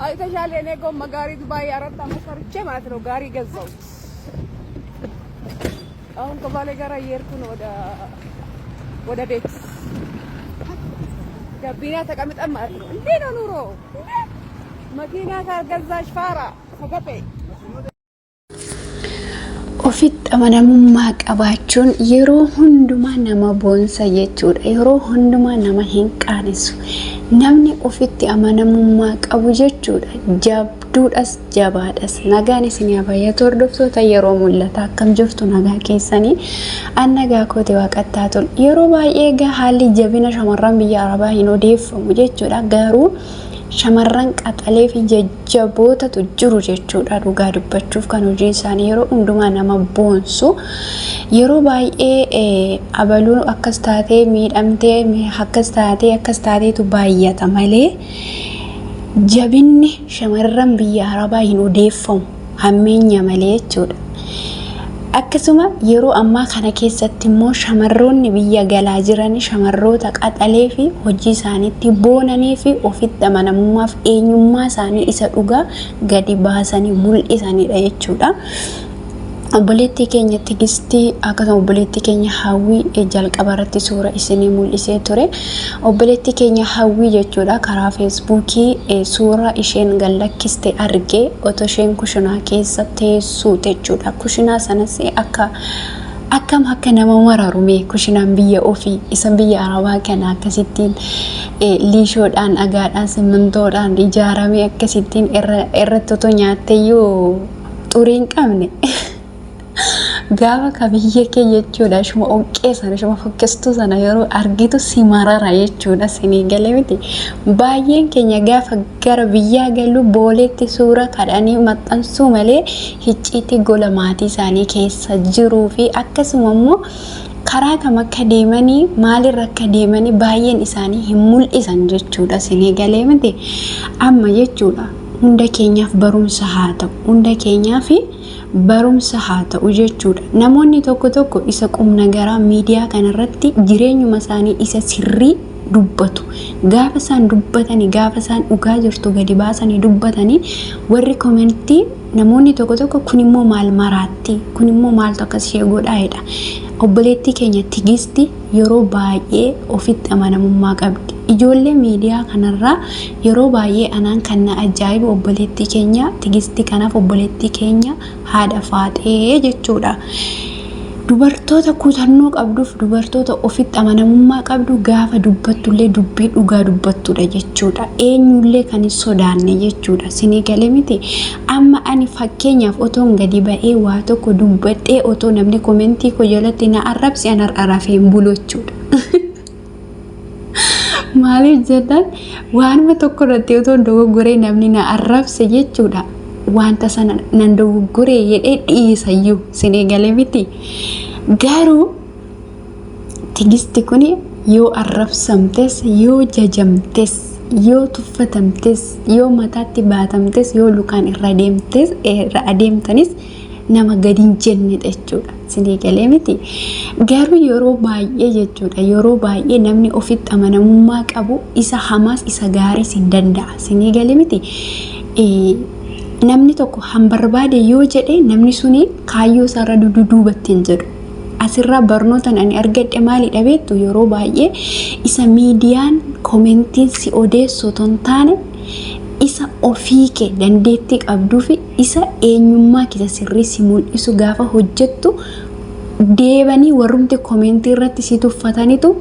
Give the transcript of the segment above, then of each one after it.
አይተሻል። የኔ ጎማ ጋሪ ዱባይ 4 አመት ሰርቼ ማለት ነው። ጋሪ ገዛሁት። አሁን ከባሌ ጋር እየሄድኩ ነው ወደ ቤት። ጋቢና ተቀምጠን ማለት ነው። እንዴ ነው ኑሮ። መኪና ካልገዛሽ ፋራ ሰገጤ። Ofitti amanamummaa qabaachuun yeroo hundumaa nama boonsa jechuudha. Yeroo hundumaa nama hin qaanessu. Namni ofitti amanamummaa qabu jechuudha. Jabduudhas jabaadhas. Nagaan isin haa baay'atu, hordoftoota Yeroo Mul'ata, akkam jirtu? Nagaa keessanii? An nagaa kooti, waaqattaa tolu. Yeroo baay'ee egaa haalli jabina shamarran biyya Arabaa hin odeeffamu jechuudha. Garuu shamarran qaxalee fi jajjabootatu jiru jechuudha. Dhugaa dubbachuuf, kan hojii isaanii yeroo hundumaa nama boonsu. Yeroo baay'ee abaluun akkas taatee miidhamtee, akkas taatee, akkas taateetu baay'ata malee jabinni shamarran biyya Arabaa hin odeeffamu, hammeenya malee jechuudha. Akkasuma yeroo ammaa kana keessatti immoo shamarroonni biyya galaa jiran shamarroota qaxalee fi hojii isaaniitti boonanii fi ofitti amanamummaaf eenyummaa isaanii isa dhugaa gadi baasanii mul'isanidha jechuudha. Obboleettii keenya Tigistii, akkasuma obboleettii keenya Hawwii jalqaba irratti suura isinii mul'isee ture. Obboleettii keenya Hawwii jechuudha, karaa Feesbuukii suura isheen gallakkiste argee, otoo isheen kushinaa keessa teessuu jechuudha. Kushinaa sanas akka akkam akka nama mararu mee, kushinaan biyya ofii isa biyya Arabaa kana akkasittiin liishoodhaan, dhagaadhaan, simmintoodhaan ijaaramee akkasittiin irratti otoo nyaatteeyyuu xurii hin qabne. Gaafa ka biyya kee jechuudha, shuma dhoqqee sana, shuma fokkistuu sana yeroo argitu si marara jechuudha. Sinii galee miti? Baay'een keenya gaafa gara biyyaa galu booleetti suura kadhanii maxxansuu malee hicciitii gola maatii isaanii keessa jiruu fi akkasuma immoo karaa kam akka deemanii, maalirra akka deemanii baay'een isaanii hin mul'isan jechuudha. Sinii galee miti? Amma jechuudha, hunda keenyaaf barumsa haa ta'u, hunda keenyaaf barumsa haa ta'u jechuudha. Namoonni tokko tokko isa qubna garaa miidiyaa kanarratti jireenyuma isaanii isa sirrii dubbatu. Gaafa isaan dubbatanii, gaafa isaan dhugaa jirtu gadi baasanii dubbatanii, warri komentii namoonni tokko tokko kun immoo maal maraatti, kun immoo maaltu akkas ishee godhaa jedha. Obboleettii keenya Tigisti yeroo baay'ee ofitti amanamummaa qabdi. Ijoollee miidiyaa kanarraa yeroo baay'ee anaan kan na ajaa'ibu obboleettii keenya Tigisti kanaaf obboleettii keenya haadha Faaxee jechuudha. Dubartoota kutannoo qabduuf dubartoota ofitti amanamummaa qabdu, gaafa dubbattullee dubbii dhugaa dubbattudha jechuudha. Eenyullee kan hin sodaanne jechuudha. Sinii galee miti? Amma ani fakkeenyaaf otoon gadi ba'ee waa tokko dubbadhee, otoo namni komentii koo jalatti na arrabse, an har'a rafee hin bulu jechuudha. Maaliif jennaan, waanuma tokko irratti otoo dogoggoree namni na arrabse jechuudha. Wanta sana nan dogoggoree jedhee dhiisayyuu, sinii galee miti? Garuu Tigisti kun yoo arrabsamtes, yoo jajamtes, yoo tuffatamtes, yoo mataatti baatamtes, yoo lukaan irra deemtes, irra adeemtanis nama gadi hin jennedha jechuudha. Sinii galee miti? Garuu yeroo baay'ee jechuudha, yeroo baay'ee namni ofitti amanamummaa qabu isa hamaas isa gaariis hin danda'a. Sinii galee miti? Namni tokko han barbaade yoo jedhe, namni suni kaayyoo isaarra duduubatti hin jedhu. Asirraa barnootaan ani argadhe maalidha beektu? Yeroo baay'ee isa miidiyaan komentiin si odeessu otoo hin taane, isa ofii kee dandeettii qabduu fi isa eenyummaa keessa sirrii si mul'isu gaafa hojjettu, deebanii warrumti komentii irratti si tuffatanitu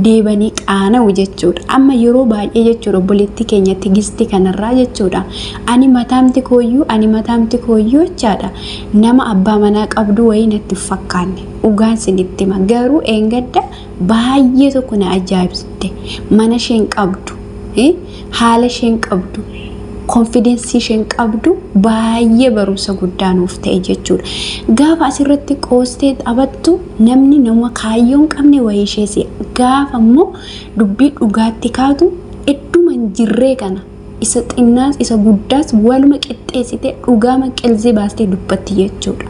deebanii qaana'u jechuudha. Amma yeroo baay'ee jechuudha, obboleettii keenya Tigisti kanarraa jechuudha. Ani mataamti kooyyuu jechaadha. Nama abbaa manaa qabdu wayii natti hin fakkaanne. Dhugaan sinitti hima. Garuu eengadda baay'ee tokko na ajaa'ibsite. Mana isheen qabdu, haala isheen qabdu, confidence isheen qabdu baay'ee barumsa guddaa nuuf ta'e jechuudha. Gaafa asirratti qoostee taphattu namni nama kaayyoo hin qabne wayii ishee si'a. Gaafa immoo dubbii dhugaatti kaatu, idduma hin jirree kana isa xinnaas isa guddaas waluma qixxeessitee dhugaama qilzii baastee dubbatti jechuudha.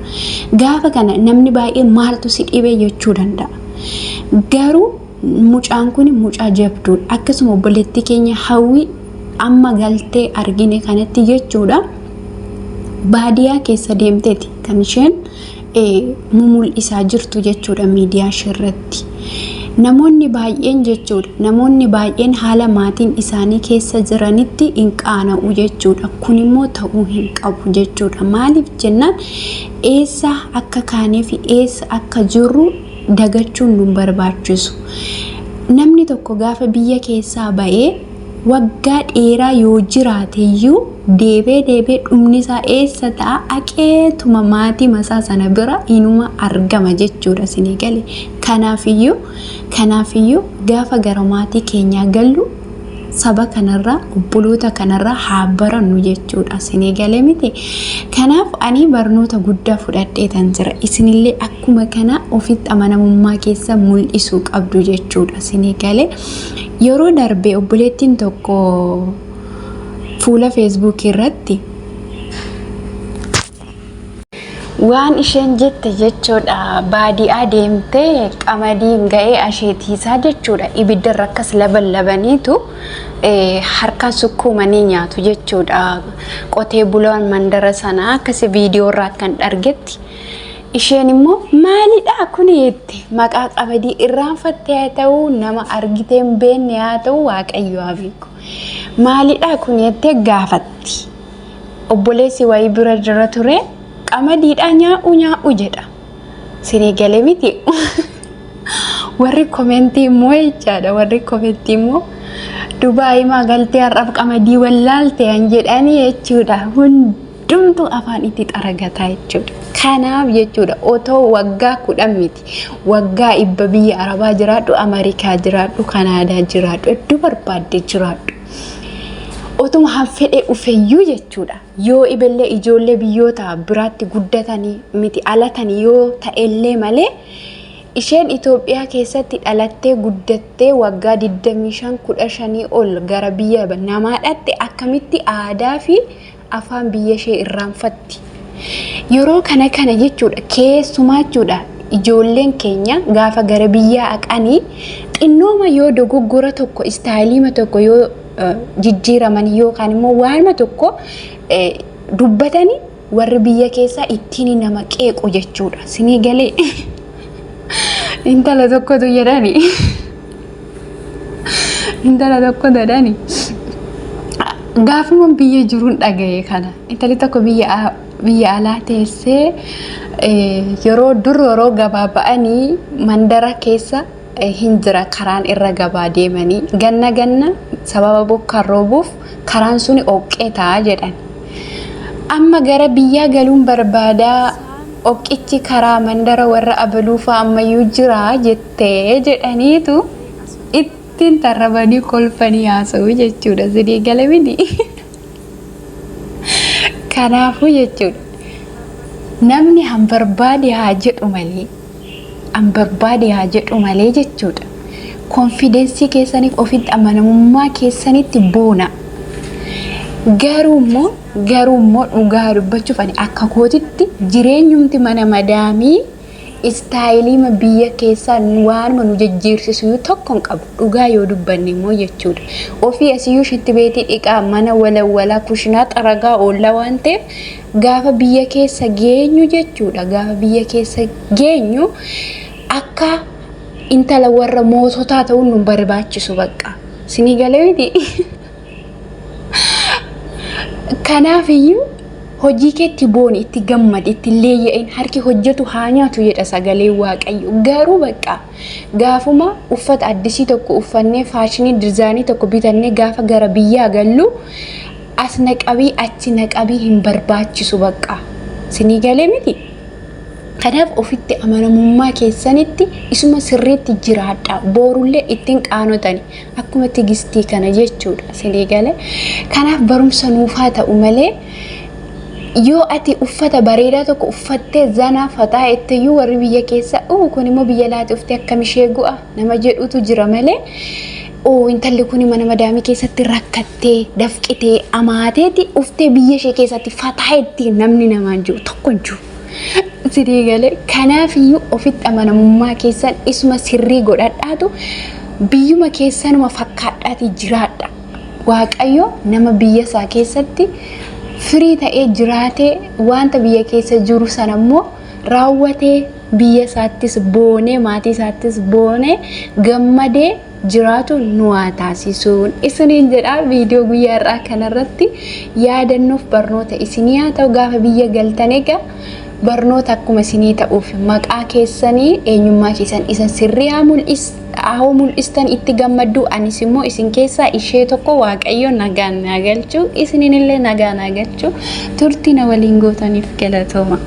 Gaafa kana namni baay'ee maaltu si dhibee jechuu danda'a. Garuu mucaan kun mucaa jabduudha. Akkasuma obboleettii keenya Hawwii Amma galtee argine kanatti jechuudha. Baadiyaa keessa deemteeti kan isheen mumul'isaa jirtu jechuudha miidiyaa isheerratti. Namoonni baay'een jechuudha namoonni baay'een haala maatiin isaanii keessa jiranitti hin qaana'u jechuudha. Kun immoo ta'uu hin qabu jechuudha. Maaliif jennaan eessa akka kaanee fi eessa akka jirru dagachuun nu barbaachisu. Namni tokko gaafa biyya keessaa ba'ee waggaa dheeraa yoo jiraateyyuu deebee deebee dhumni isaa eessa ta'a aqeetuma maatii masaa sana bira inuma argama jechuudha sinii gale. Kanaafiyyuu gaafa gara maatii keenyaa gallu saba kanarraa obboloota kanarraa haa barannu jechuudha sinii gale miti. Kanaaf ani barnoota guddaa fudhadheetan jira. Isinillee akkuma kana ofitti amanamummaa keessa mul'isuu qabdu jechuudha sinii gale. Yeroo darbe obboleettiin tokko fuula feesbuukii irratti waan isheen jette jechuudha baadiyaa deemtee qamadiin ga'ee asheetiisaa jechuudha ibiddarra akkas labalabaniitu harkaan sukkuumanii nyaatu jechuudha qotee bulaan mandara sanaa akkasi viidiyoo irraa akkan argetti isheen immoo maalidha kun jette maqaa qamadii irraanfatte haa ta'u nama argitee hin beekne haa ta'u waaqayyo haa beeku maalidha kun jettee gaafatti. Obboleessi wayii bira jira ture qamadiidha nyaa'u nyaa'u jedha. Sinii galee miti. Warri komentii immoo jechaadha warri komentii immoo Dubaayii maa galtee har'aaf qamadii wallaalte an jedhanii jechuudha. Hundumtuu afaan itti xaragataa jechuudha. Kanaaf jechuudha otoo waggaa 10 miti waggaa 100 biyya Arabaa jiraadhu, Ameerikaa jiraadhu, Kanaadaa jiraadhu, iddoo barbaadde jiraadhu. Otuma han fedhe dhufeyyuu jechuudha. Yoo ibellee ijoollee biyyoota biraatti guddatanii miti alatanii yoo ta'ellee malee isheen Itoophiyaa keessatti dhalattee guddattee waggaa 25 15 ol gara biyya namaa dhatte akkamitti aadaa fi afaan biyya ishee irraanfatti. Yeroo kana kana jechuudha keessumaa jechuudha ijoolleen keenya gaafa gara biyyaa aqanii xinnooma yoo dogoggora tokko istaayiliima tokko yoo jijjiiraman yookaan immoo waanuma tokko dubbatanii warri biyya keessaa ittiin nama qeequ jechuudha. Sinii galee intala tokkotu jedhani. Intala tokko jedhani. Gaafuma biyya jiruun dhagaye kana. Intalli tokko biyya alaa teessee yeroo dur yeroo gabaa ba'anii mandara keessa hin jira karaan irra gabaa deemanii ganna ganna sababa bokkaan roobuuf karaan suni dhoqqee ta'a jedhan. Amma gara biyyaa galuun barbaadaa dhoqqichi karaa mandara warra abaluufaa ammayyuu jira jettee jedhaniitu ittiin tarrabanii kolfanii haasa'u jechuudha. Sidii gala miti. Kanaafuu jechuudha namni han barbaade haa jedhu malee han barbaade haa jedhu malee jechuudha. Konfidensii keessaniif ofitti amanamummaa keessanitti boona. Garuu immoo dhugaa dubbachuuf ani akka kootitti jireenyumti mana madaamii istaayiliima biyya keessaa waanuma nu jijjiirsisu tokko hin qabu. Dhugaa yoo dubbanne immoo jechuudha. Ofii asiyyuu shitti beetii dhiqaa mana walawwalaa kushinaa xaragaa oollaa waan ta'eef gaafa biyya keessa geenyu jechuudha. Gaafa biyya keessa geenyu akka intala warra moototaa ta'uun nu barbaachisu bakka. Sinii galee miti. Kanaaf iyyuu hojii keetti booni itti gammadi itti leeyya'in harki hojjetu haa nyaatu jedha sagaleen waaqayyo. Garuu bakka gaafuma uffata addisii tokko uffannee faashinii dizaayinii tokko bitannee gaafa gara biyyaa gallu as naqabii achi naqabii hin barbaachisu bakka. Sinii galee miti. Kanaaf ofitti amanamummaa keessanitti isuma sirriitti jiraadha. Boorullee ittiin qaanotani. Akkuma tigistii kana jechuudha. Sinii galee. Kanaaf barumsa nuufaa ta'u malee yoo ati uffata bareedaa tokko uffattee zanaa fataa jetteyyuu warri biyya keessa uu kun immoo biyya laati uftee akkam ishee gu'a nama jedhutu jira malee oo intalli kun mana madaamii keessatti rakkattee dafqitee amaateeti uftee biyya ishee keessatti fataa jettee namni namaan jiru tokko hin jiru. Sinii galee kanaafiyyuu ofitti amanamummaa keessan isuma sirrii godhadhaatu biyyuma keessanuma fakkaadhaatii jiraadha. Waaqayyo nama biyya isaa keessatti firii ta'ee jiraatee wanta biyya keessa jiru sana immoo raawwatee biyya isaattis boonee maatii isaattis boonee gammadee jiraatu nu haa taasisuun isiniin jedha. Viidiyoo guyyaa irraa kanarratti yaadannoof barnoota isinii haa ta'u. Gaafa biyya galtan egaa barnoota akkuma isinii ta'uuf maqaa keessanii eenyummaa keessan isa sirrii haa mul'is haa mul'istan itti gammaddu. Anis immoo isin keessaa ishee tokko. Waaqayyo nagaan naa galchu, isiniin illee nagaan naa galchu. Turtii na waliin gootaniif galatooma.